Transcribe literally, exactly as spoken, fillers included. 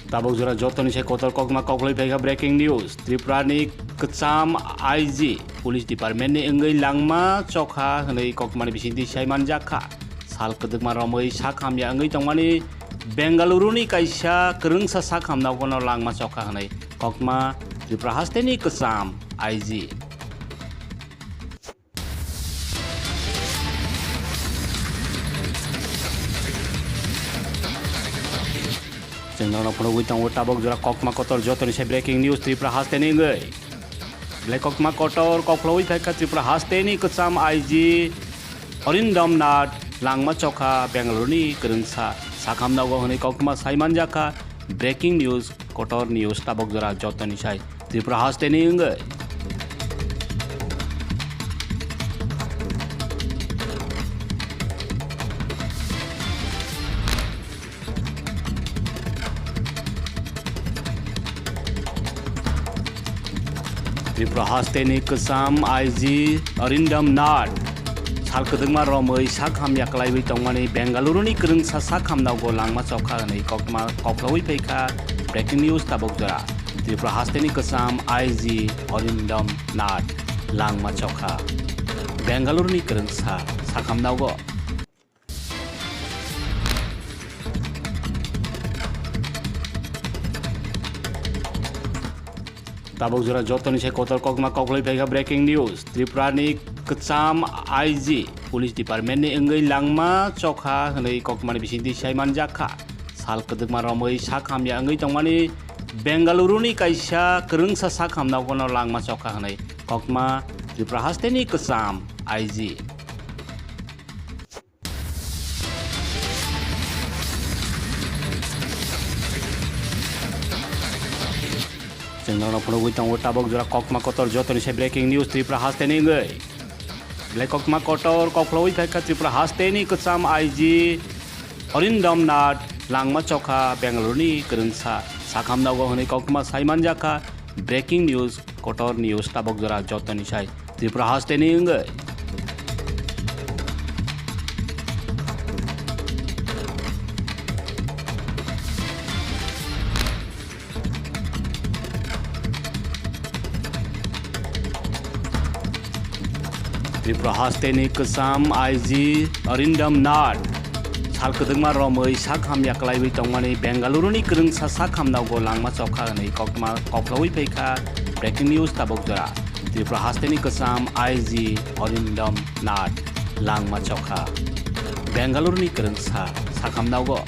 Tabuk jora jotoni sai kotor koktma kokloi phaikha breaking news. Tripura ni kwcham I G police department ni wngwi langma chokha hwnwi koktma ni bisingtwi saimanjakha. Sal kwdwkma romwi sak hamya wngwi tongmani Bengaluru ni kaisa kwrwngsa sak hamnaogo no langma chokha hwnwi koktma Tripura haste ni kwcham I G. Chwng nono phunugwi tongo tabuk jora koktma kotor jotoni sai breaking news Tripura haste ni wngwi. Belai koktma kotor kokphlowi phaikha Tripura haste ni kwcham I G Arindam Nath langma chokha Bengaluru ni kwrwngsa sak hamnaogo hwnwi koktma saimanjakha. Breaking news, kotor news tabuk jora jotoni sai Tripura haste ni wngwi. Tripura haste ni kwcham I G Arindam Nath sal kwdwkma romwi sak hamya kwlaiwi tongmani Bengaluru ni kwrwngsa sak hamnaogo langma chokha hwnwi koktma kokphlowi phaikha. Breaking news tabuk jora. Tripura haste ni kwcham I G Arindam Nath langma chokha Bengaluru ni kwrwngsa sak hamnaogo. Tabuk jora jotoni sai kotor koktma kokloi phaikha breaking news. Tripura ni kwcham I G police department ni wngwi langma chokha hwnwi koktma ni bisingtwi saimanjakha. Sal kwdwkma romwi sak hamya wngwi tongmani Bengaluru ni kaisa kwrwngsa sak hamnaogo no langma chokha hwnwi koktma Tripura haste ni kwcham I G. Chwng nono phunugwi tongo tabuk jora koktma kotor jotoni sai breaking news Tripura haste ni wngwi. Belai koktma kotor kokphlowi phaikha Tripura haste ni kwcham I G Arindam Nath langma chokha Bengaluru ni kwrwngsa sak hamnaogo hwnwi koktma saimanjakha. Breaking news, kotor news tabuk jora jotoni sai Tripura haste ni wngwi. Tripura haste ni kwcham I G Arindam Nath sal kwdwkma romwi sak hamya kwlaiwi tongmani Bengaluru ni kwrwngsa sak hamnaogo langma chokha hwnwi koktma kokphlowi phaikha. Breaking news tabuk jora. Tripura haste ni kwcham I G Arindam Nath langma chokha Bengaluru ni kwrwngsa sak hamnaogo.